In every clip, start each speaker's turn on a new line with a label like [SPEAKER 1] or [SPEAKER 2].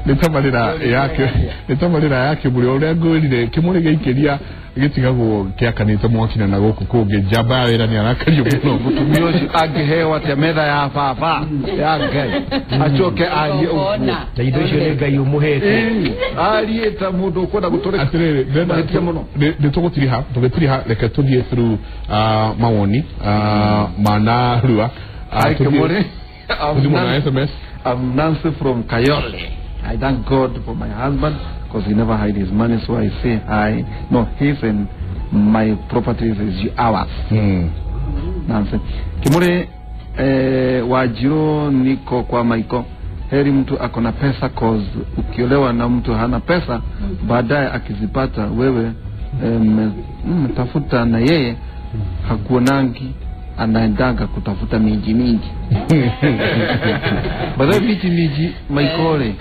[SPEAKER 1] Nĩ tabarĩra yake, nĩ tabarĩra yake mũrĩ ũrĩa ngwĩrire kĩmũrĩ gĩikĩria gĩtigagwo kĩakanĩte mwaki na gũkũ kũngĩ njamba ya wĩra nĩ arakario mũno.
[SPEAKER 2] Mũtumia ũcio angĩheo atĩa metha ya baba ya Ngai acoke arie ũguo?
[SPEAKER 3] Na indo icio nĩ Ngai ũmũhete.
[SPEAKER 2] Arie ta mũndũ ũkwenda gũtũrĩka.
[SPEAKER 1] Atĩrĩrĩ, ndĩrenda
[SPEAKER 2] Mahĩtia mũno.
[SPEAKER 1] Nĩ tũgũtiriha, tũgĩtiriha reke tũthiĩ through mawoni manarua.
[SPEAKER 2] Hi, Kimuri.
[SPEAKER 1] Tũthiĩ na SMS.
[SPEAKER 2] I'm Nancy from Kayole. I thank God for my husband because he never hide his money, so I say hi. No, his and my properties is ours. Nancy. Kimuri, Wajiro niko kwa Maiko. Heri mtu ako na pesa, cause ukiolewa na mtu hana pesa, baadaye akizipata wewe mtafuta na yeye hakuonangi, anaendanga kutafuta minji mingi. Baadaye miji miji Maikore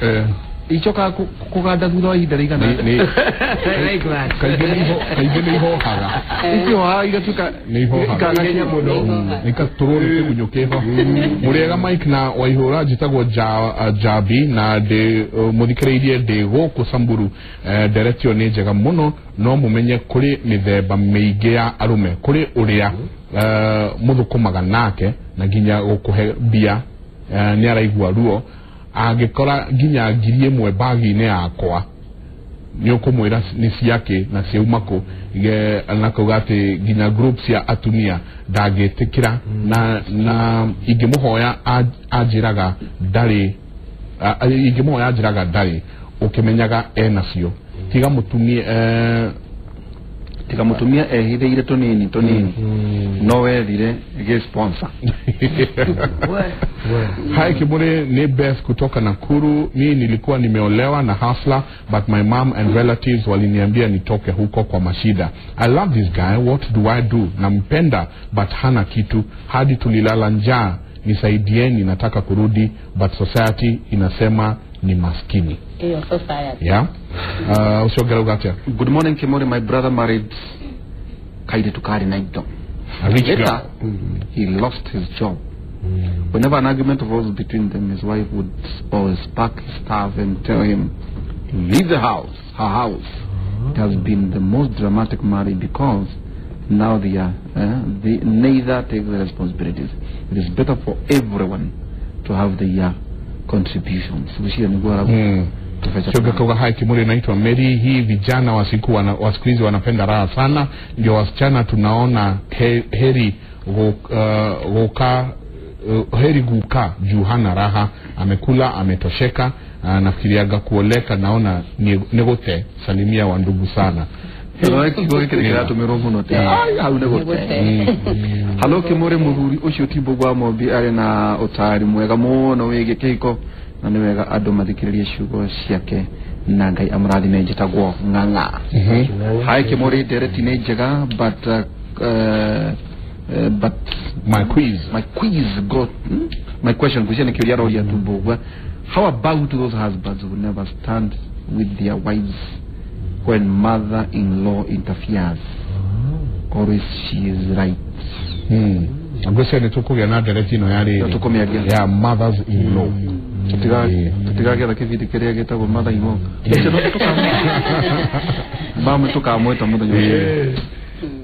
[SPEAKER 2] icokaga kũganda thutha wa ihinda rĩigana
[SPEAKER 1] Nĩ kaingĩ nĩ ihohaga.
[SPEAKER 2] Icio igatuĩka
[SPEAKER 1] Nĩ ihohaga.
[SPEAKER 2] ikaga hinya mũno.
[SPEAKER 1] Nĩkatũrwo nĩ kĩgunyũ kĩho. Mũrĩega Mike na Waihũra, njĩtagwo Jabi na ndĩ mũthikĩrĩirie ndĩ gũkũ Samburu. Nderetio nĩ njega mũno, no mũmenye kũrĩ mĩthemba mĩingĩ ya arũme. Kũrĩ ũrĩa mũthũkũmaga nake na nginya gũkũhe mbia nĩ araigua ruo, angĩkora nginya 1,000 bagi-inĩ yakwa nĩ ũkũmwĩra nĩ ciake na ciauma kũ. Na kauga atĩ nginya group cia atumia ndangĩtĩkĩra, na ingĩmũhoya anjĩraga ndarĩ, ingĩmũhoya anjĩraga ndarĩ, ũkĩmenyaga enacio. Tiga mũtumia
[SPEAKER 2] Tiga mũtumia ehithĩire tũnini tũnini no wethire gĩ sponsor.
[SPEAKER 1] Hi Kimuri, ni Beth kutoka Nakuru. Mi nilikuwa nimeolewa na hustler, but my mom and relatives waliniambia nitoke huko kwa mashida. I love this guy, what do I do? Nampenda but hana kitu, hadi tulilala njaa. Nisaidieni, nataka kurudi but society inasema ni maskini.
[SPEAKER 4] Hiyo society.
[SPEAKER 1] Yeah. Usiongera ugatia.
[SPEAKER 2] Good morning Kimuri, my brother married kairitu kari na indo.
[SPEAKER 1] A rich
[SPEAKER 2] Later,
[SPEAKER 1] girl.
[SPEAKER 2] he lost his job. Whenever an argument arose between them, his wife would always pack his stuff and tell him, leave the house, her house. It has been the most dramatic marriage because now they are, they neither take the responsibilities. It is better for everyone to have their contributions.
[SPEAKER 1] Shoga kauga hai Kimuri, naitwa Mary. Hii vijana wa siku wa siku hizi wanapenda raha sana, ndio wasichana tunaona heri guka, heri guka juu hana raha, amekula ametosheka. Nafikiriaga kuoleka, naona ni gũte. Salimia wa ndugu sana.
[SPEAKER 2] Kiugo gĩkĩ nĩ kĩratũmĩrwo mũno te ai hau nĩ gũte. Halo Kimuri, mũthuri ũcio ti Mbũgua Mombi arĩ na ũtaari mwega mũno wĩgiĩ kĩhiko na nĩ wega andũ mathikĩrĩrie ciugo ciake na Ngai amũrathime. Njĩtagwo Ng'ang'a. Hi Kimuri, ndereti nĩ njega but
[SPEAKER 1] my quiz
[SPEAKER 2] my quiz got my question kucia nĩ kĩũria aroria tu Mbũgua. How about those husbands who never stand with their wives when mother-in-law interferes? Always she is right.
[SPEAKER 1] Ngwĩciria nĩ tũkũgĩa na ndereti ĩno ya rĩrĩ
[SPEAKER 2] Tũkũmĩaria.
[SPEAKER 1] ya mothers in law.
[SPEAKER 2] Tũtigagĩetha kĩbindi kĩrĩa gĩtagwo mother in law. Mamu tũkamwĩta mũthenya ũcio.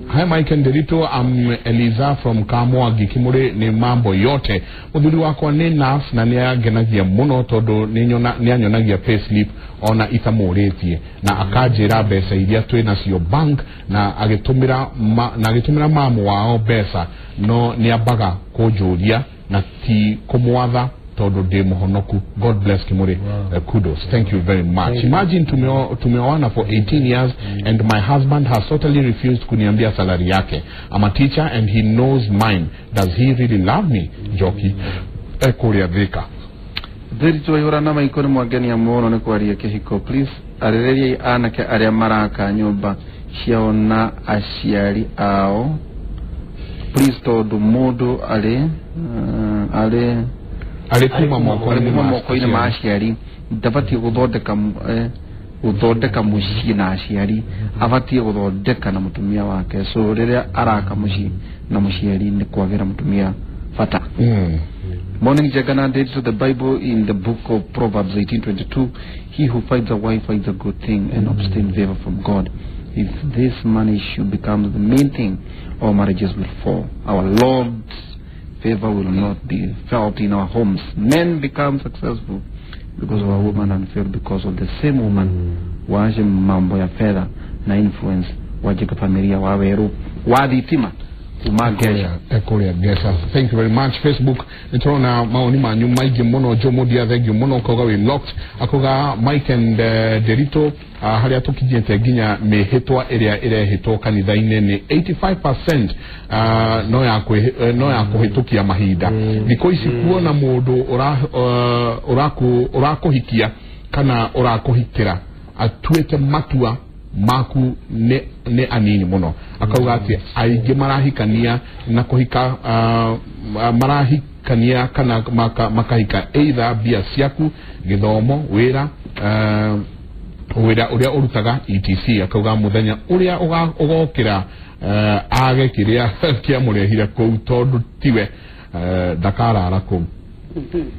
[SPEAKER 1] Hi Mike and Derito, I'm Eliza from Kamwagi. Kimuri ni mambo yote. Muthuri wakwa nĩ nurse na nĩ angenagia mũno tondũ nĩ anyonagia payslip ona itamũrĩtie na akanjĩra mbeca iria twĩ nacio bank na agĩtũmĩra na agĩtũmĩra mamu wao mbeca, no nĩ ambaga kũnjũria na ti kũmwatha tondũ ndĩ mũhonoku. God bless Kimuri.
[SPEAKER 3] Wow.
[SPEAKER 1] Kudos, thank you very much.
[SPEAKER 3] Thank you.
[SPEAKER 1] Imagine tumeoana for 18 years and my husband has totally refused kuniambia salary yake. I'm a teacher and he knows mine. Does he really love me? Njoki ekũrĩa Thika.
[SPEAKER 2] Thĩritũ Waihũra na Maiko nĩ mwangenia mũno nĩ kwaria kĩhiko. Please arĩrĩriai anake arĩa maraka nyũmba ciao na aciari ao please, tondũ mũndũ arĩ
[SPEAKER 1] arĩ kuma
[SPEAKER 2] arĩ
[SPEAKER 1] moko-inĩ
[SPEAKER 2] kuma moko-inĩ ma aciari ndabatiĩ gũthondeka mũciĩ na aciari, abatiĩ gũthondeka na mũtumia wake. So rĩrĩa araka mũciĩ na mũciari nĩ kwagĩra mũtumia bata. Morning Jagana dates to the Bible in the book of Proverbs 18:22. He who finds a wife finds a good thing and obtains favor from God. If this money issue becomes the main thing, all marriages will fall. Our Lord's favor will not be felt in our homes. Men become successful because of a woman and fail because of the same woman. Waje mambo ya fedha na influence waje kwa familia waweru wathitima.
[SPEAKER 1] Ekuria Gesha. Thank you very much. Facebook nitona maoni manyu maingĩ mũno. Jomodia thank you mũno koga we locked akoga Mike and Derito harĩa tũkinyĩte nginya mĩhĩtwa ĩrĩa ĩrehĩtwo kanitha-inĩ nĩ 85% no ya kũhĩtũkia mahinda. Thikũ ici kuona mũndũ ũrakũhikia kana ũrakũhikĩra atuĩte matua maku ne anini muno. Akauga ati aingĩ marahikania na kuhika marahikania kana makahika either mbia ciaku githomo wira wira uria urutaga etc. Akauga muthenya uria ugokira age kiria kiamurehire kuu tondu tiwe ndakarara kuu.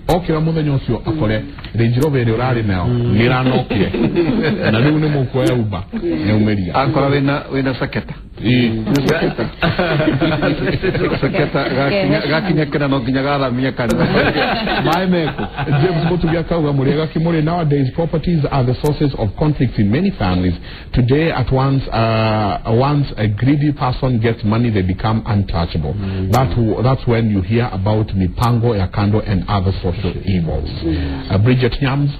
[SPEAKER 1] Okira muthenya ucio akore Range Rover ĩrĩa ũrarĩ nayo nĩranokire na rĩu nĩ mũkuoya Uber nĩaumiria
[SPEAKER 2] akora wĩna saketa saketa gakinya kena no nginya gathamia kanitha maĩ meku.
[SPEAKER 1] James Mutugi akauga mũrĩega Kimuri, nowadays properties are the sources of conflicts in many families. Today at once a greedy person gets money, they become untouchable. That's when you hear about mipango ya kando and other social evils. Bridget Nyams.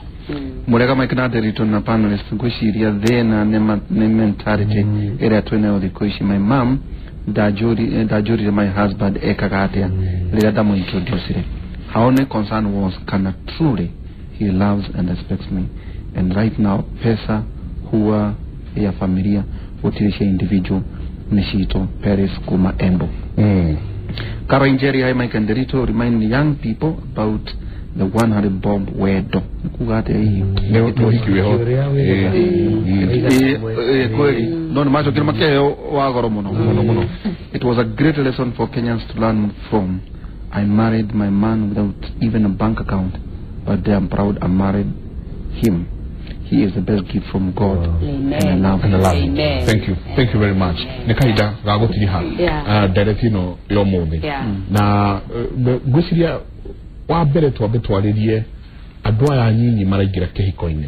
[SPEAKER 2] Murega Mike na Derito na panelist ngwiciria thina nĩ mentality ĩrĩa twĩnayo thikũ ici. My mom ndajũrire my husband ekaga atĩa rĩrĩa ndamũintroducire. Her only concern was kana truly he loves and respects me, and right now pesa huwa ya familia gũtirĩ cia individual nĩ citũ. Paris kuma Embu. Karo Injeri, hi Mike and Derito, remind young people about the 100 bomb wedo. Kuga atia hihi
[SPEAKER 1] nĩ ũhiki wĩho
[SPEAKER 2] kweli no nĩ macokire makĩheo wa goro mũno mũno mũno. It was a great lesson for Kenyans to learn from. I married my man without even a bank account, but I am proud I married him. He is the best gift from God.
[SPEAKER 4] Amen.
[SPEAKER 2] And I love him.
[SPEAKER 4] Amen.
[SPEAKER 1] Thank you. Thank you very much. Nĩ kahinda ga gũtiriha ndereti ĩno ya ũmũthĩ na ngwĩciria wa mbere twambe twarĩrie andũ aya nyinyi maraingĩra kĩhiko-inĩ.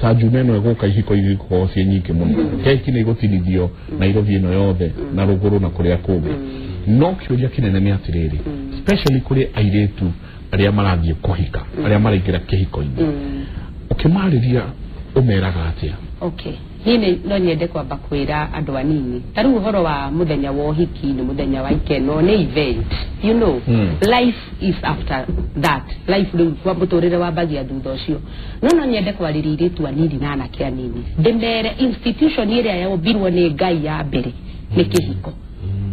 [SPEAKER 1] Ta Juma ĩno ĩgũka ihiko igĩkorwo ciĩ nyingĩ mũno. Keki nĩ igũtinithio Nairobi ĩno yothe na rũgũrũ na kũrĩa kũngĩ. No kĩũria kĩnene nĩ atĩrĩrĩ, especially kũrĩ airĩtu arĩa marathiĩ kũhika, arĩa maraingĩra kĩhiko-inĩ, ũkĩmarĩria ũmeraga atĩa?
[SPEAKER 4] Okay. Niĩ no nyende kwamba kwĩra andũ anini ta rĩu ũhoro wa mũthenya wa ũhiki nĩ mũthenya wa ikeno nĩ event, you know. Life is after that. Life rĩu kwa mũtũrĩre wambagia thutha ũcio. No nyende kwarĩria airĩtu anini na anake anini ndĩmere institution ĩrĩa yombirwo nĩ Ngai ya mbere nĩ kĩhiko.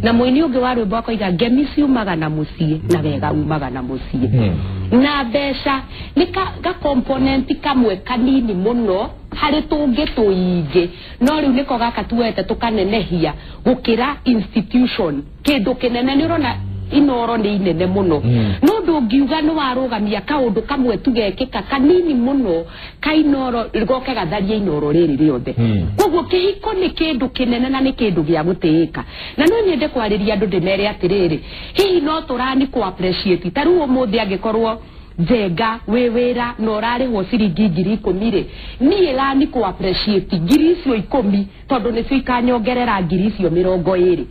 [SPEAKER 4] Na mũini ũngĩ wa rwĩmbo akoiga ngemi ciumaga na mũciĩ na wega umaga na mũciĩ. Na mbeca nĩ ga component kamwe kanini mũno harĩ tũngĩ tũingĩ, no rĩu nĩko gaka tuete tũkanenehia gũkĩra institution kĩndũ kĩnene. Nĩ ũrona inoro nĩ inene mũno, no ndũngiuga nĩ warũgamia kaũndũ kamwe tugekĩka kanini mũno ka inoro goke gatharie inoro rĩrĩ rĩothe. Koguo kĩhiko nĩ kĩndũ kĩnene na nĩ kĩndũ gĩa gũtĩĩka. Na no nyende kwarĩria andũ ndĩmere atĩrĩrĩ, hihi no tũrani kũ appreciate ta rĩu ũmũthĩ angĩkorwo Njenga wĩ wĩra na ũrarĩhwo ciringi 10,000 rĩ, niĩ rani kũ appreciate 10,000 tondũ nĩcio ikanyongerera 20,000.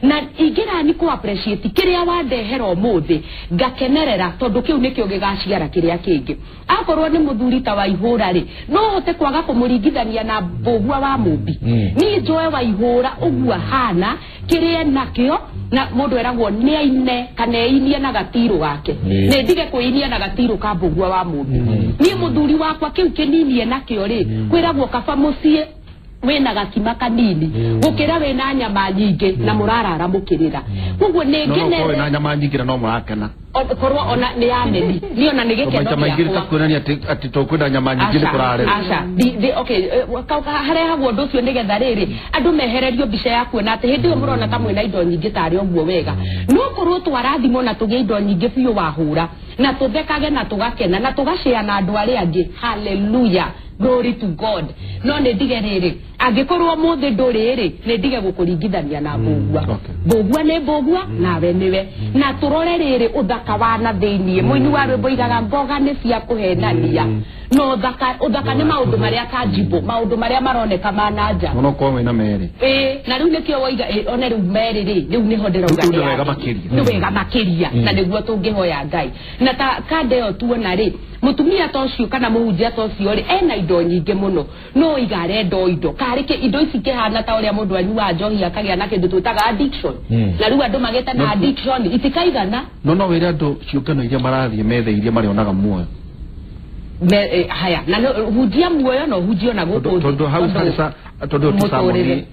[SPEAKER 4] Na ingĩrani kũ appreciate kĩrĩa wandehera ũmũthĩ ngakenerera tondũ kĩu nĩkĩo gĩgaciara kĩrĩa kĩngĩ. Akorwo nĩ mũthuri ta Waihũra rĩ, no hote kwaga kũmũringithania na Mbũgua wa Mũmbi. Niĩ njoe Waihũra ũguo ahana kĩrĩa nakĩo, na mũndũ eragwo nĩ aine kana einie na gatirũ gake, nĩ ndige kũinia na gatirũ ka Mbũgua wa Mũmbi. Niĩ mũthuri wakwa kĩu kĩninie nakĩo rĩ, kwĩragwo kaba mũciĩ wĩna gakima kanini gũkĩra wĩna nyama nyingĩ na mũrarara mũkĩrĩra. Koguo nĩ
[SPEAKER 2] ngenere no wĩna nyama nyingĩ na no mũrakena
[SPEAKER 4] korwo ona nĩ ameni ni ona nĩ gĩkeno
[SPEAKER 2] maita maingĩ ta kuonania atĩ to kwĩna nyama nyingĩ nĩ kũrarĩra.
[SPEAKER 4] Aca okay, harehagwo ũndũ ũcio nĩgetha rĩrĩ andũ mehererio mbica ya kuona atĩ hĩndĩ ĩyo mũrona ta mwĩna indo nyingĩ tarĩ ũguo wega, no korwo twarathimwo na tũgĩe indo nyingĩ biũ wahũra na tũthekage na tũgakena na tũgacĩa na andũ arĩa angĩ. Hallelujah, glory to God. No nĩ ndige rĩrĩ angĩkorwo mũthĩ ndũrĩ rĩ nĩ ndige gũkũringithania na mbũgua. Mbũgua nĩ mbũgua nawe nĩwe, na tũrore rĩrĩ ũthaka wa na thĩiniĩ. Mũini wa rwĩmbo igaga mboga nĩ cia kũhenania, no ũthaka nĩ maũndũ marĩa tangible, maũndũ marĩa maroneka ma na nja.
[SPEAKER 2] Mũno kwa wĩna merĩ
[SPEAKER 4] na rĩu nĩkĩo woiga one rĩu merĩ rĩ rĩu nĩho ndĩrauga
[SPEAKER 2] nĩ wega makĩria,
[SPEAKER 4] nĩ wega makĩria, na nĩguo tũngĩhoya Ngai. Na ta kande ĩyo tuona rĩ mũtumia ta ũcio kana mũhunjia ta ũcio rĩ ena indo nyingĩ mũno, no iga arenda o indo karĩ kĩ indo ici kĩhana ta ũrĩa mũndũ anyuaga njohi akagĩa na kĩndũ twĩtaga addiction, na rĩu andũ magĩte na addiction itikaigana.
[SPEAKER 2] No wĩre andũ ciũngano iria marathiĩ methe iria marĩonaga muoyo
[SPEAKER 4] haya na hunjia muoyo no hunjio na gũkũ
[SPEAKER 2] tondũ hau kanitha tondũ tũcamoni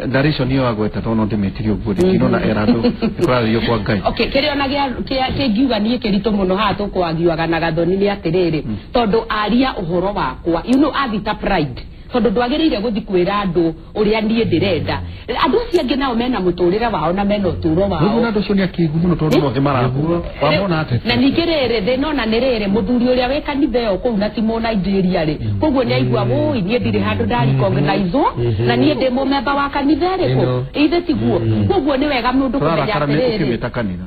[SPEAKER 2] narration ĩyo agweta tondũ no ndĩmĩtirie ũguo ndinona era andũ nĩkũrathio kwa Ngai.
[SPEAKER 4] Okay, kĩrĩa ona kĩngiuga niĩ kĩritũ mũno haha tũkwagiaga na Gathoni nĩ atĩrĩrĩ tondũ aria ũhoro wakwa, you know, athita pride, tondũ ndwagĩrĩire gũthiĩ kwĩra andũ ũrĩa niĩ ndĩrenda. Andũ acio angĩ nao mena mũtũrĩre wao na mena ũtũro wao.
[SPEAKER 2] Rĩu andũ acio nĩ akĩgu mũno tondũ othe marahũra wamona atĩ.
[SPEAKER 4] Na ningĩ rĩrĩ thĩna ona nĩ rĩrĩ mũthuri ũrĩa wĩ kanitha ĩyo kũu na ti Mũnigeria rĩ, koguo nĩ aigua wũi niĩ ndirĩ handũ ndarecognizewo na niĩ ndĩ mũmemba wa kanitha ĩrĩkũ ithe tiguo. Koguo nĩ wega mũndũ kũmenya atĩrĩrĩ
[SPEAKER 2] kanitha.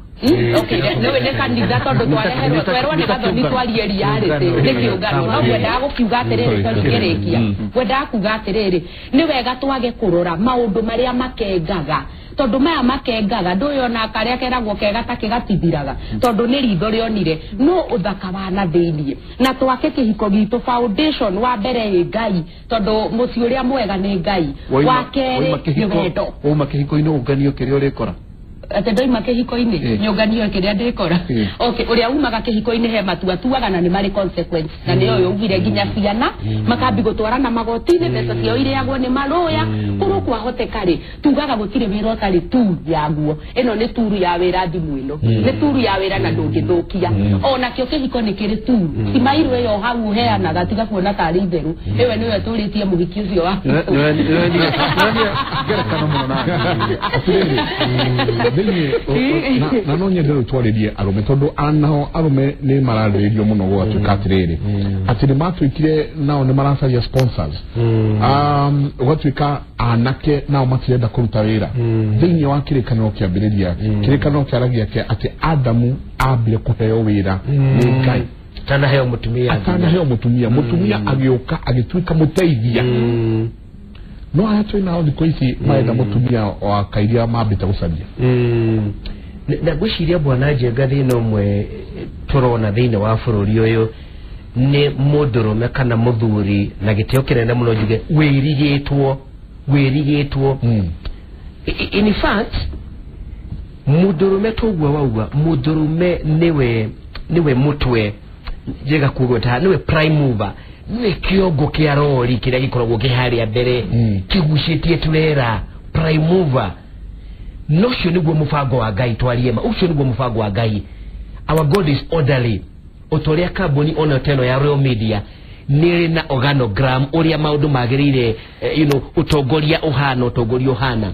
[SPEAKER 4] Okay, nĩ kanitha tondũ twareherwo twerwo nĩ Gathoni twarie reality nĩ kĩũngano, no ngwendaga gũkiuga atĩrĩrĩ tondũ ngĩrĩkia ngwendaga kuga atĩrĩrĩ nĩ wega twage kũrora maũndũ marĩa makengaga, tondũ maya makengaga ndũyona karĩa keragwo kega ta kĩgatithiraga tondũ nĩ ritho rĩonire, no ũthaka wa na thĩiniĩ. Na twake kĩhiko gitũ foundation wa mbere ĩ Ngai, tondũ mũciĩ ũrĩa mwega nĩ Ngai, wa kerĩ nĩ wendo.
[SPEAKER 2] Wauma kĩhiko-inĩ ũnganio kĩrĩa ũrĩkora
[SPEAKER 4] atĩ ndoima kĩhiko-inĩ nyũnganio kĩrĩa ndĩkora. Okay, ũrĩa umaga kĩhiko-inĩ he matua atuaga na nĩ marĩ consequence, na nĩyo ũyũ ugire nginya ciana makambi gũtwarana magoti-inĩ, mbeca ciao irĩagwo nĩ marũya. Korwo kwahoteka rĩ tugaga gũtirĩ wĩra ũtarĩ turu yaguo, ĩno nĩ turu ya wĩra thimũ ĩno nĩ turu ya wĩra na ndũngĩthũkia. Onakĩo kĩhiko nĩ kĩrĩ turu timairũ ĩyo hau ũheanaga tiga kuona tarĩ itherũ, ĩwe nĩwe tũrĩtie mũhiki ũcio waku.
[SPEAKER 2] Ngerekano mũno na
[SPEAKER 1] na no nyende rĩu twarĩrie arũme tondũ anao arũme nĩ mararĩrĩrio mũno gũgatuĩka atĩrĩrĩ atĩ nĩ matuĩkire nao nĩ maracaria sponsors, ũgatuĩka anake nao matirenda kũruta wĩra. Thĩinĩ wa kĩrĩkanĩro kĩambĩrĩria kĩrĩkanĩro kĩaragia atĩ Adamu ambire kũheo wĩra nĩ Ngai
[SPEAKER 3] atanaheo mũtumia,
[SPEAKER 1] atanaheo mũtumia, mũtumia agĩũka agĩtuĩka mũteithia. No aya twĩ nao thikũ ici marenda mũtumia wa kairia mambĩte gũcaria.
[SPEAKER 3] Na ngwĩciria bwana Njenga thĩna ũmwe tũrona thĩinĩ wa bũrũri ũyũ nĩ mũndũrũme kana mũthuri na gĩtĩo kĩnene mũno njuge wĩrigĩtwo. In fact mũndũrũme toguo wauga mũndũrũme nĩwe mũtwe njega kũgweta nĩwe prime mover, nĩwe kĩongo kĩa rori kĩrĩa gĩkoragwo kĩ harĩa mbere kĩgucĩtie turera prime mover. No ũcio nĩguo mũbango wa Ngai twarie ma, ũcio nĩguo mũbango wa Ngai. Our God is orderly. Ũtorĩa kambuni ona teno ya Royal Media nĩ na organogram ũrĩa maũndũ magĩrĩire, you know, ũtongoria ũhana ũtongoria ũhana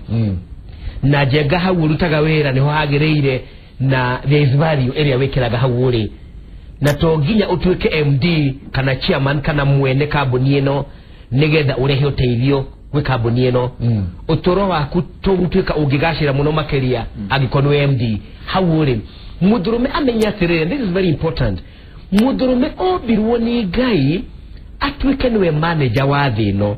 [SPEAKER 3] na Njenga hau ũrutaga wĩra nĩho hagĩrĩire, na there is value ĩrĩa wĩkĩraga hau ũrĩ, na to nginya ũtuĩke MD kana chairman kana mwene kambuni ĩno nĩgetha ũrehe ũteithio gwĩ kambuni ĩno. Ũtũro waku tũgũtuĩka ũngĩgacĩra mũno makĩria angĩkorwo nĩ MD hau ũrĩ. Mũndũrũme amenye atĩrĩrĩ, this is very important, mũndũrũme ombirwo nĩ Ngai atuĩke nĩwe manager wa thĩ ĩno,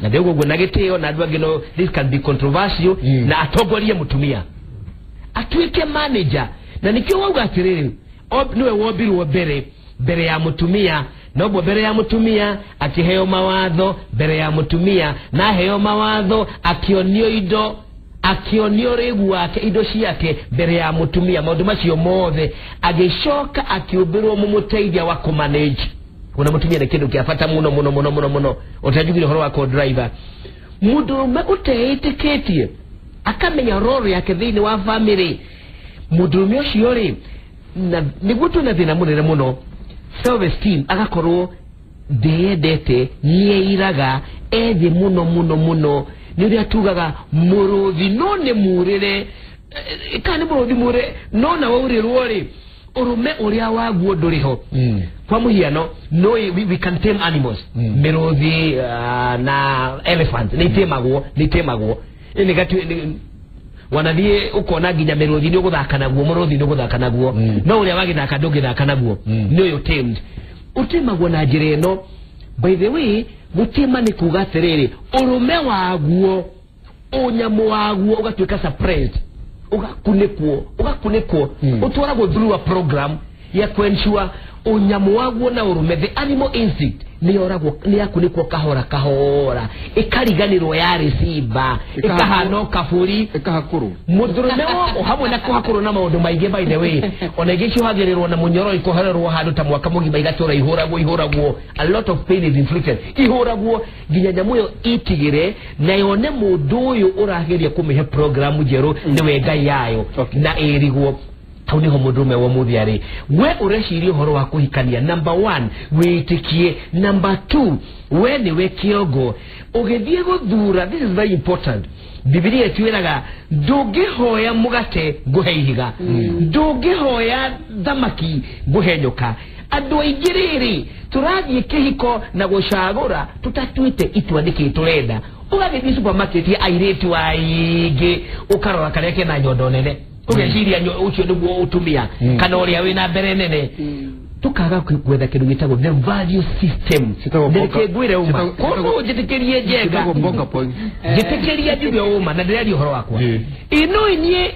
[SPEAKER 3] na ndĩũguo ũguo na gĩtĩo na andũ angĩ no this can be controversial, na atongorie mũtumia atuĩke manager. Na nĩkĩo wauga atĩrĩrĩ niwe wombirwo mbere ya mũtumia, noguo mbere ya mũtumia akĩheo mawatho, mbere ya mũtumia na aheo mawatho akĩonio indo, akĩonio rĩgu wake indo ciake mbere ya mũtumia, maũndũ macio mothe agĩcoka akĩũmbĩrwo mũmũteithia wa kũmanage. Kuna mutumia nĩ kĩndũ kĩa bata mũno mũno mũno mũno mũno. Ũtanjugire ũhoro wa co-driver. Mũndũrũme ũteĩtĩkĩtie akamenya role yake thĩinĩ wa family, mũndũrũme ũcio rĩ, na nĩguo twĩna thĩna mũnene mũno, self esteem agakorwo ndeyendete, nĩeiraga ethĩ mũno mũno mũno. Nĩ ũrĩa tugaga mũrũthi no nĩ mũrĩre, kana nĩ mũrũthi mũrĩre no na waurĩrwo rĩ, ũrũme ũrĩa waguo ndũrĩ ho. Kwa mũhiano, no we can tame animals, mĩrũthi na elephant nĩ itemagwo wanathiĩ ũkona nginya mĩrũthi nĩ ũgũthaka naguo, mũrũthi nĩ ũgũthaka naguo, no ũrĩa wagĩthaka ndũngĩthaka naguo, nĩ ũyũ tamed. Ũtemagwo na njĩra ĩno. By the way, gũtema nĩ kuga atĩrĩrĩ, ũrũme waguo, ũnyamũ waguo ũgatuĩka suppressed, ũgakunĩkwo, ũtwaragwo through a program ya kuensure ũnyamũ waguo na ũrũme, the animal instinct nĩ yakunĩkwo kahora kahora, ĩkariganĩrwo yarĩ simba, ĩkahana o kabũri,
[SPEAKER 2] ĩkahakũrwo
[SPEAKER 3] mũndũrũme wo hamwe na kũhakũrwo na maũndũ maingĩ. By the way, ona ingĩ ciohagĩrĩrwo na mũnyoro, ikohererwo handũ ta mwaka mũgima, igatũra ihũragwo, a lot of pain is inflicted, ihũragwo nginya nyamũ ĩyo itigĩre na yone mũndũ ũyũ ũrageria kũmĩhe programu njerũ nĩwe ngai yayo, na ĩrigwo. Hau niho mũndũrũme wa mũthĩ arĩ. We ũreciria ũhoro wa kũhikania, number 1 wĩtĩkie, number 2 we nĩwe kĩongo ũgĩthiĩ gũthura. This is very important. Bibilia ĩtwĩraga ndũngĩhoya mũgate ngũhe ihiga, ndũngĩhoya thamaki ngũhe nyoka. Andũ aingĩ rĩrĩ tũrathiĩ kĩhiko na gũcagũra tũtatuĩte itua nĩkĩ tũrenda. Ũgagĩthiĩ supermarket ya airĩtu aingĩ, ũkarora karĩa kena nyondo nene, ũgeciria ũcio nĩguo ũtumia kana ũrĩa wĩna mbere nene. Tukaga gwetha kĩndũ gĩtagwo the value system. Nĩkĩ ngwĩre ũma, koguo njĩtĩkĩrie njenga, njĩtĩkĩrie njuge ũma na ndĩraria ũhoro wakwa. Ĩno inyuĩ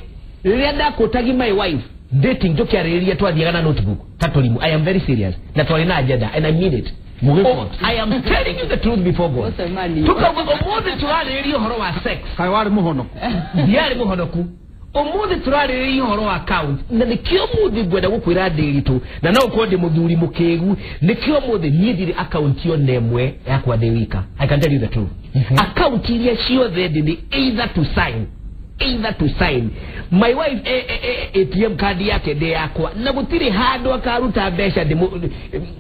[SPEAKER 3] rĩrĩa ndakũtagi my wife dating, tũkĩarĩrĩria twathiaga na notebook ta tũrimũ. I am very serious, na twarĩ na agenda and I mean it. I am telling you the truth before God. Tukauga ũmũthĩ tũrarĩrĩria ũhoro wa sex.
[SPEAKER 2] Kaĩ warĩ mũhonoku?
[SPEAKER 3] Ndiarĩ mũhonoku. Ũmũthĩ tũrarĩrĩria ũhoro wa account, na nĩkĩo mũthĩ ngwenda gũkwĩra ndĩritũ, na no ũkorwo ndĩ mũthuri mũkĩgu, nĩkĩo mũthĩ niĩ ndirĩ account ona ĩmwe yakwa ndĩ wika. I can tell you the truth. Account iria ciothe ndĩ nĩ either to sign. My wife ATM card yake ndĩ yakwa, na gũtirĩ handũ akaruta mbeca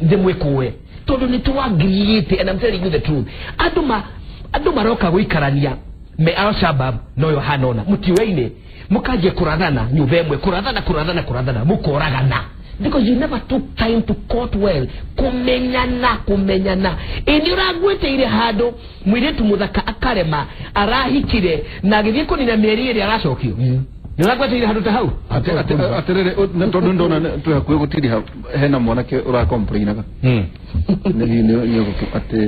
[SPEAKER 3] ndĩmwĩkũe, tondũ nĩ twagiriĩte. And I'm telling you the truth. Andũ maroka gũikarania me Al-Shabaab no yo hanona mutiwe-inĩ, mukanjia kũrathana nyũmba ĩmwe, kũrathana mũkoragana, because you never took time to court well, kũmenyana. Ĩ nĩ ũragwĩtĩire handũ mũirĩtu mũthaka akarema arahikire na agĩthiĩ kũnina mĩeri ĩrĩa aracokio. Nĩ ũragwĩtĩire handũ ta hau?
[SPEAKER 2] Atĩrĩrĩ, tondũ ndona twĩ hakuhĩ gũtiriha, hena mwanake ũrakomplainaga atĩ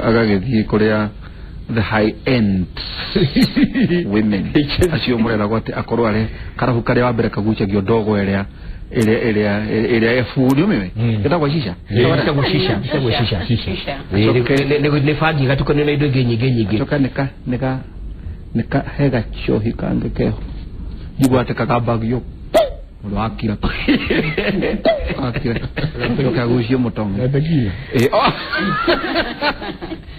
[SPEAKER 2] agagĩthiĩ kũrĩa the high end women acio mũreragwo atĩ akorwo arĩ karabu karĩa wa mbere kagucagio ndogo ĩrĩa ebu nĩ ũmĩũĩ ĩtagwo shisha.
[SPEAKER 3] Ĩtagwo shisha. Nĩ bangi gatukanio na indo ingĩ nyingĩ.
[SPEAKER 2] Acoka nĩka he gacohi kangĩ keho, njigua atĩ kagambagio mũndũ akira kagucie mũtongo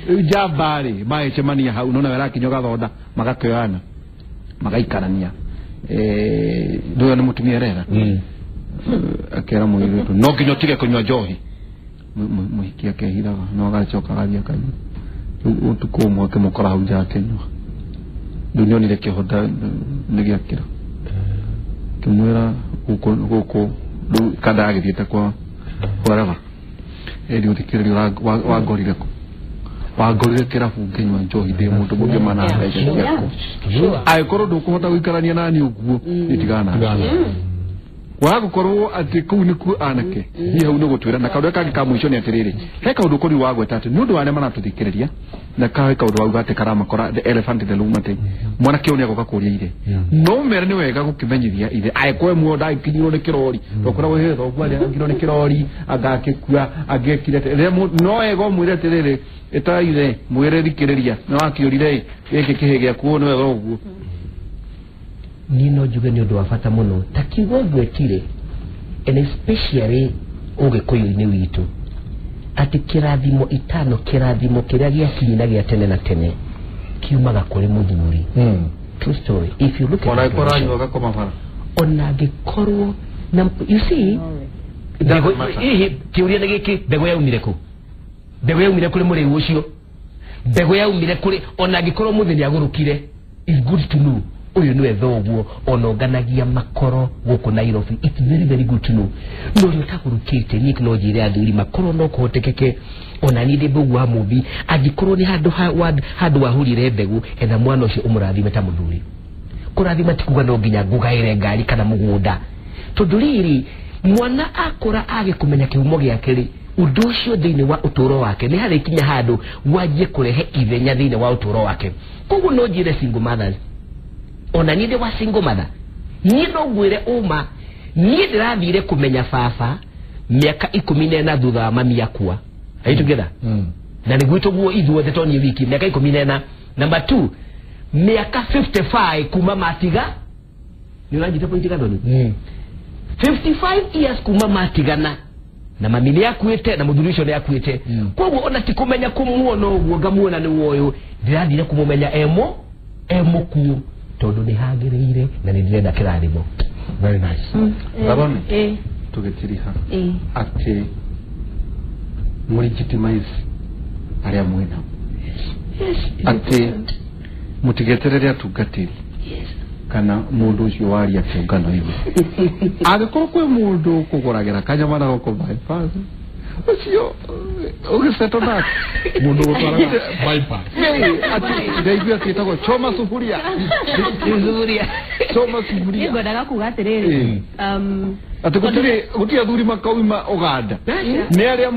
[SPEAKER 2] rĩu njamba rĩ magĩcemania hau, nona we arakinyua gathonda, magakĩoyana magaikarania. Ndũyũ nĩ mũtumia erera akera mũirĩtu no nginya ũtige kũnyua njohi. Mũhiki akehithaga no agacoka agathiĩ akanyua. Rĩu ũtukũ ũmwe akĩmũkora hau nja akĩnyua, rĩu nĩonire kĩoho nĩ gĩakĩra, akĩmwĩra gũkũ rĩu kanda agĩthiĩte kwa wherever ĩri ũthikĩrĩrio wangorire kũ, wangorire kĩrabu ngĩnyua njohi ndĩ mũndũ mũgima na mbeca ciaku. Angĩkorwo ndũkũhota gũikarania nani ũguo, nĩ tigana nawe. Wagũkorwo atĩ kũu nĩkuo anake niĩ hau nĩ gũtwĩra. Na kaũndũ kangĩ ka mũico nĩ atĩrĩrĩ, he kaũndũ kũri wagweta atĩ nĩ ũndũ wa arĩa maratũthikĩrĩria, na kahe kaũndũ wauga atĩ karamakora the elephant in the room, atĩ mwanake ũyũ nĩagoka kũria ithe. No mere nĩ wega gũkĩmenyithia ithe angĩkorwo muoyo ndagĩkinyirwo nĩ kĩrori, tondũ hĩ thoguo arĩangirwo nĩ kĩrori angakĩkua angĩekire atĩ, no wega ũmwĩre atĩrĩrĩ, ĩta ithe mwĩre thikĩrĩria nĩ wakĩũrire gĩkĩ kĩhĩ gĩaku nĩwe thoguo.
[SPEAKER 3] Niĩ no njuge nĩ ũndũ wa bata mũno ta kiugo ngwetire, and especially ũgĩkũyũ-inĩ witũ, Atĩ kĩrathimo itano, kĩrathimo kĩrĩa gĩakinyi na gĩa tene na tene kiumaga kũrĩ mũthuri. True story. If you look at
[SPEAKER 2] ona ikoranyua gakoma bara
[SPEAKER 3] ona angĩkorwo na you see kĩũria nĩ gĩkĩ, mbegũ yaumire kũ? Mbegũ yaumire kũrĩ mũrĩu ũcio, mbegũ yaumire kũrĩ ona angĩkorwo mũthĩ nĩagũrũkire. It's good to know ũyũ nĩwe thoguo ononganagia makoro gũkũ Nairobi. It's very very good to know. No ũrĩa ũtagũrũkĩte niĩ no njĩre athuri makorwo no kũhotekeke ona niĩ ndĩ mbũgu wa mũmbi, angĩkorwo nĩ handũ wahurire mbegũ, etha mwana ũcio ũmũrathime ta mũthuri. Kũrathima ti kuga no nginya ngũgaĩre ngari kana mũgũnda, tondũ rĩrĩ mwana akũra age kũmenya kĩhumo gĩake rĩ, ũndũ ũcio thĩinĩ wa ũtũũro wake nĩ harĩkinya handũ wanjie kũrehe ithenya thĩinĩ wa ũtũũro wake. Koguo no njĩre single mothers, ona niĩ ndĩ wa single mother, niĩ no ngwĩre ũma, niĩ ndĩrathire kũmenya baba mĩaka 14 thutha wa mami akua. Are you together? Na nĩ gwitũ guo ithuothe to niĩ wiki, mĩaka 14. Number 2, mĩaka 55 kuma matiga. Nĩ ũranyita point Gathoni? 55 years kuma matigana na mami nĩ akuĩte na mũthuri ũcio nĩ akuĩte. Koguo ona ti kũmenya kũmuona ũguo ngamuona nĩ woyũ, ndĩrathire kũmũmenya emũkuũ tondũ nĩ hagĩrĩire na nĩ ndĩrenda kĩrathimo.
[SPEAKER 1] Very nice.
[SPEAKER 2] Gathoni, tũgĩtiriha atĩ mũlegitimize arĩa mwĩnao, atĩ mũtigeterere atungatĩri kana mũndũ ũcio waria kĩũngano igũ. Angĩkorwo kwĩ mũndũ ũkũgũragĩra kanyama na gũkũ bypass, ũcio ũgĩceto nake
[SPEAKER 1] mũndũ ũgũtwaraga bypass.
[SPEAKER 2] Atĩ ndaigua atĩ ĩtagwo choma sufuria. Choma sufuria.
[SPEAKER 5] Nĩngwendaga kuga atĩrĩrĩ,
[SPEAKER 2] atĩ gũtirĩ athuri makauma Ũganda, nĩ arĩa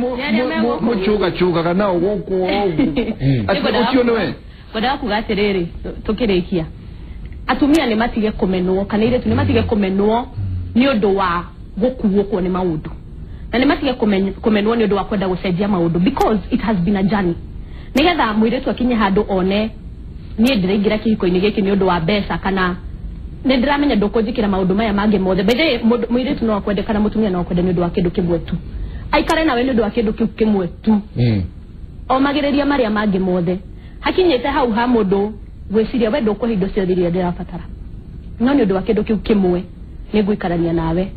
[SPEAKER 2] mũcũgacũgaga nao gũkũ ũguo, atĩ ũcio nĩwe.
[SPEAKER 5] Ngwendaga kuga atĩrĩrĩ, tũkĩrĩkia, atumia nĩ matige kũmenwo kana airĩtu nĩ matige kũmenwo nĩ ũndũ wa gũkuũkwo nĩ maũndũ, na nĩ matige kũmenwo nĩ ũndũ wa kwenda gũcenjia maũndũ, because it has been a journey. Nĩgetha mũirĩtu akinye handũ one niĩ ndĩraingĩra kĩhiko-inĩ gĩkĩ nĩ ũndũ wa mbeca kana nĩ ndĩramenya ndũkũnjĩkĩra maũndũ maya mangĩ mothe. By the way, mũirĩtu no akwende kana mũtumia no akwende nĩ ũndũ wa kĩndũ kĩmwe tu, aikare nawe nĩ ũndũ wa kĩndũ kĩu kĩmwe tu, omagĩrĩria marĩa mangĩ mothe. Hakinyĩte hau ha mũndũ gwĩciria we ndũkũhe indo ciothe iria ndĩrabatara, no nĩ ũndũ wa kĩndũ kĩu kĩmwe nĩ ngũikarania nawe.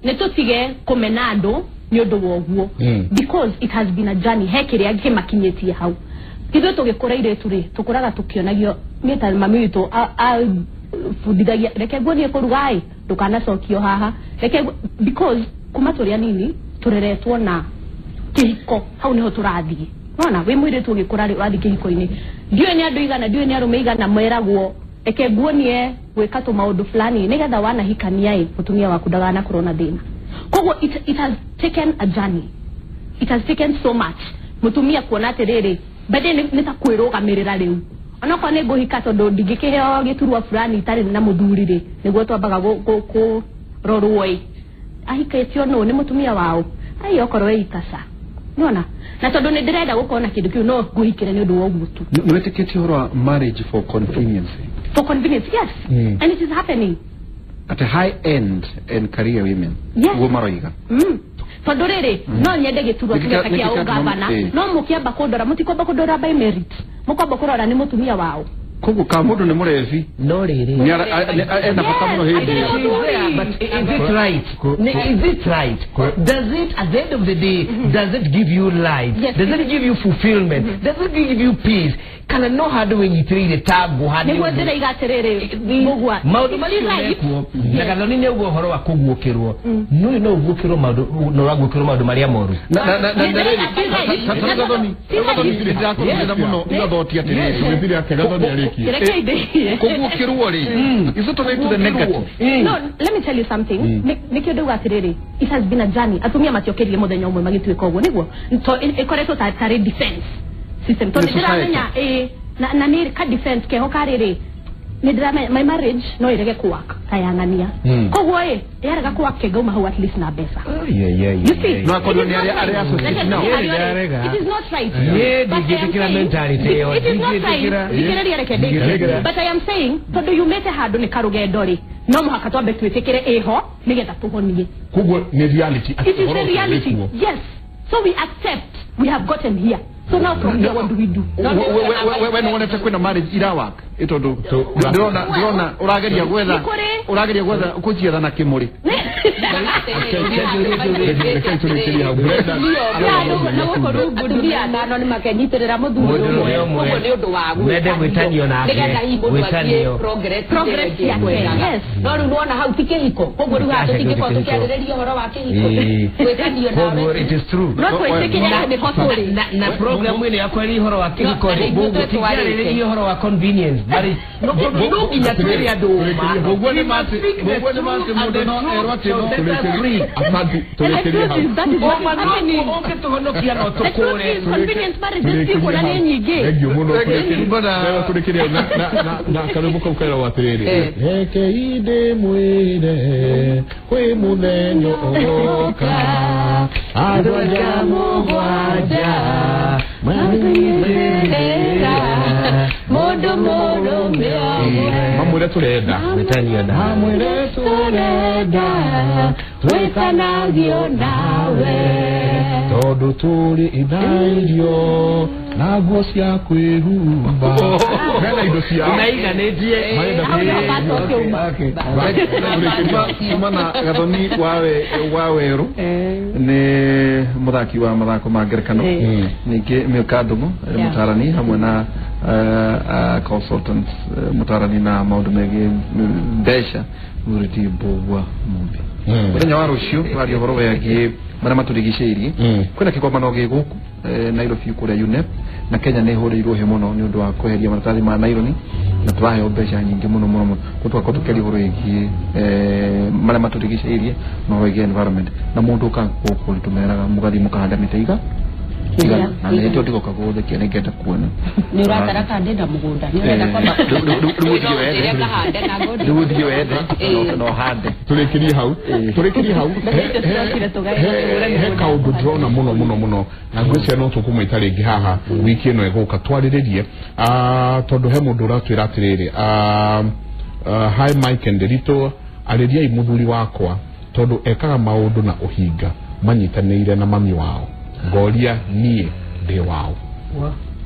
[SPEAKER 5] Nĩ tũtige kũmena andũ nĩ ũndũ wa ũguo, because it has been a journey. He kĩrĩa kĩmakinyĩtie hau. Ithuĩ tũgĩkũra airĩtu rĩ, tũkũraga tũkĩonagio niĩ ta mami witũ abundithagia reke nguonie kũruga ĩ, ndũkanacokio haha, reke, because kuma tũrĩ anini tũreretwo na kĩhiko, hau nĩho tũrathiĩ. Nona wĩ mũirĩtu ũgĩkũra rĩ, ũrathiĩ kĩhiko-inĩ, ndiũĩ nĩ andũ igana, ndiũĩ nĩ arũme igana meragwo reke nguonie gwĩka tũmaũndũ fulani nĩgetha wanahikania ĩ, mũtumia waku ndaganakorwo na thĩna. Koguo it has taken a journey, it has taken so much mũtumia kuona atĩrĩrĩ mbere nĩ ta kwĩrũgamĩrĩra rĩu, onokorwo nĩ ngũhika tondũ ndingĩkĩheo gĩturwa fulani itarĩ na mũthuri rĩ, nĩguo twambaga kũrorwo ĩ, ahikĩtio nũ, nĩ mũtumia wao, ai okorwo ĩ ikaca. Nona na tondũ nĩ ndĩrenda gũkorwo na kĩndũ kĩu no ngũhikĩre nĩ ũndũ wa ũguo tu.
[SPEAKER 2] Nĩ wĩtĩkĩtie ũhoro wa marriage for convenience?
[SPEAKER 5] For convenience, yes. And it is happening
[SPEAKER 2] at a high end and career women. Guo maroiga.
[SPEAKER 5] Tondũ rĩrĩ no nyende gĩturwa kĩrĩa kĩa ũgavana, no mũkĩamba kũndora, mũtikwamba kũndora by merit, mũkwamba kũrora nĩ mũtumia wao.
[SPEAKER 2] Koguo ka mũndũ nĩ mũrebi
[SPEAKER 3] no rĩrĩ
[SPEAKER 2] ena bata mũno hĩndĩ
[SPEAKER 3] ĩyo. But is it right? Is it right? Does it, at the end of the day, does it give you life? Does it give you fulfillment? Does it give you peace? Kana no handũ wĩnyitĩrĩire ta ngũha
[SPEAKER 5] nĩguo ndĩraiga atĩrĩrĩ mũgua
[SPEAKER 3] maũndũ macio mekuo na Gathoni nĩ ũguo ũhoro wa kũguũkĩrwo nũyũ no ũguũkĩrwo maũndũ no ũraguũkĩrwo maũndũ marĩa moru
[SPEAKER 2] na na na rĩrĩ Gathoni ndĩrakũrũmĩrĩra mũno igathoti atĩrĩrĩ
[SPEAKER 1] Gathoni arĩkie
[SPEAKER 2] kũguũkĩrwo rĩ is it to the negative?
[SPEAKER 5] No, let me tell you something. Nĩkĩo ndauga atĩrĩrĩ it has been a journey. Atumia matiokĩrire mũthenya ũmwe magĩtuĩka ũguo nĩguo ĩkoretwo tarĩ defense system. Tondũ ndĩramenya na nĩ ka defense keho karĩrĩ nĩ ndĩramenya my marriage no ĩrege kũwork ta yang'ania, koguo ĩ yarega kũwork ngauma hau at least na mbeca. You see,
[SPEAKER 2] no akorwo nĩ arĩa associate no
[SPEAKER 5] it is not right.
[SPEAKER 3] Ndingĩtĩkĩra mentality ĩyo,
[SPEAKER 5] it is not right. Thikĩrĩria reke ndĩkie. But I am saying tondũ yumĩte handũ nĩ karũgendo rĩ, no mũhaka twambe twĩtĩkĩre ĩho nĩgetha tũhonie.
[SPEAKER 1] Koguo nĩ reality,
[SPEAKER 5] it is a reality. Yes, So we accept we have gotten here. So now from here, what do we do?
[SPEAKER 2] We wonete kwina marriage irawak itondo ndirona urageria gwetha kucietha na kimuri.
[SPEAKER 4] Atumia atano nĩ makenyitĩrĩra mũthuri ũmwe ũguo nĩ ũndũ wa
[SPEAKER 3] mende gwĩtanio nake
[SPEAKER 4] nĩgetha progress yake. No rĩu nĩwona hau ti kĩhiko, koguo rĩu haha tũtingĩkorwo tũkĩarĩrĩria ũhoro wa kĩhiko gwĩtanio nawe.
[SPEAKER 3] It is true.
[SPEAKER 5] No twĩtĩkĩre atĩ nĩho tũrĩ
[SPEAKER 3] na program ĩno ya kwaria ũhoro wa kĩhiko tũtingĩarĩrĩria ũhoro wa convenience marriage no nginya twĩre andũ ũma
[SPEAKER 2] ũguo nĩ mati mũndũ no erwo atĩ no
[SPEAKER 1] asante tũrĩkĩrie hau
[SPEAKER 3] ũngĩtũhonokia no tũkũre
[SPEAKER 5] convenience marriage ti kuona nĩ nyingĩ.
[SPEAKER 1] Thank you mũno tũrĩkĩrie na karwĩmbo kau keragwo atĩrĩrĩ reke ndĩmwĩre kwĩ mũthenya ũgoka andũ anja mũgwanja
[SPEAKER 4] manĩrĩra mũndũ mũrũme ũmwe
[SPEAKER 1] mamwĩre tũrenda mamwĩre tũrenda
[SPEAKER 4] twĩtanagio nawe
[SPEAKER 1] tondũ tũrĩ ithairio na nguo cia kwĩhumba mena indo ciao
[SPEAKER 3] naiganĩtie.
[SPEAKER 2] Kuma na Gathoni wa Werũ nĩ mũthaki wa mathako ma ngerekano, ningĩ Milka Ndung'u mũtarani hamwe na consultant mũtarani na maũndũ megiĩ mbeca Muridi Mbũgua Mumbi. Mũthenya wa rũciũ tũraria ũhoro wĩgiĩ marĩa matũrigicĩirie. Kwĩna kĩgomano gĩ gũkũ Nairobi kũrĩa UNEP, na Kenya nĩ ĩhũrĩirwo hĩ mũno nĩ ũndũ wa kweheria maratathi ma naironi na tũraheo mbeca nyingĩ mũno mũno mũno. Koguo tũgakorwo tũkĩaria ũhoro wĩgiĩ marĩa matũrigicĩirie na ũhoro wĩgiĩ environment. Na mũndũ ũkaga gũkũ nĩ tũmeraga mũgathiĩ mũkahanda mĩtĩ iga na nĩ hĩndĩ ndigoka gũgũthekia nĩ ngenda kuona
[SPEAKER 4] nĩ ũratara kana ndĩna mũgũnda nĩ ũrenda kwamba
[SPEAKER 2] rĩu ũthiĩ wethe na ũhande.
[SPEAKER 1] Tũrĩkĩrie hau he kaũndũ ndĩrona mũno mũno mũno na ngwĩciria no tũkũmwĩta rĩngĩ haha wiki ĩno ĩgũka twarĩrĩrie, tondũ he mũndũ ũratwĩra atĩrĩrĩ, hi Mike and Nderitu, arĩriai mũthuri wakwa tondũ ekaga maũndũ na ũhinga manyitanĩire na mami wao, ngoria niĩ ndĩ wao.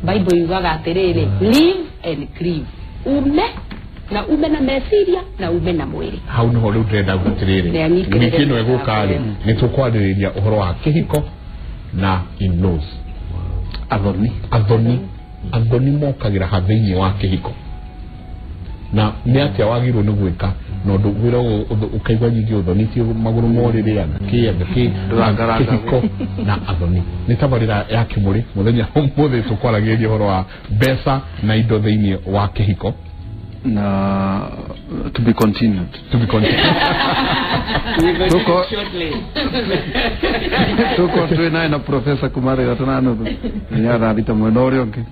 [SPEAKER 4] Bible yugaga atĩrĩrĩ, live and cleave, ume na ume na meciria na ume na mwĩrĩ.
[SPEAKER 1] Hau nĩho rĩu ndĩrenda atĩrĩrĩ wiki ĩno ĩgũka rĩ nĩ tũkwarĩrĩria ũhoro wa kĩhiko na in-laws. Athoni mokagĩra ha thĩinĩ wa kĩhiko na nĩ atĩa wagĩrĩirwo nĩ gwĩka na ũndũ wĩragwo ũkaigua nyingĩ ũthoni ti magũrũ morĩrĩ kĩ kĩhiko na athoni. Nĩ tabarĩra ya Kĩmũrĩ mũthenya ũmũthĩ tũkwaragĩrĩria ũhoro wa mbeca na indo thĩinĩ wa kĩhiko
[SPEAKER 2] na to be continued. Tuko twĩ naye na profesa kuma thaa ithatũ na nuthu nginya thaa thita mwena ũrĩa ũngĩ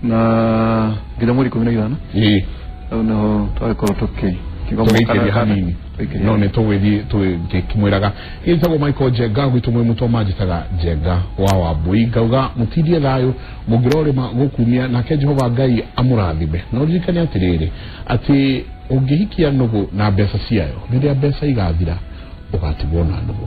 [SPEAKER 2] na nginya mweri 15 hau nĩho twagĩkorwo
[SPEAKER 1] tũgĩikĩria hanini no nĩ tũgĩthiĩ tũgĩkĩmwĩraga. Gĩtagwo Michael Njenga gwitũ mwĩ mũtwa manjĩtaga Njenga wa Wambui, ngauga mũtindie thayũ mũngĩrorĩma gũkumia nake Jehova Ngai amũrathime. Na ũririkane atĩrĩrĩ atĩ ũngĩhikia nũgũ na mbeca ciayo, rĩrĩa mbeca igathira ũgatigwo na nũgũ.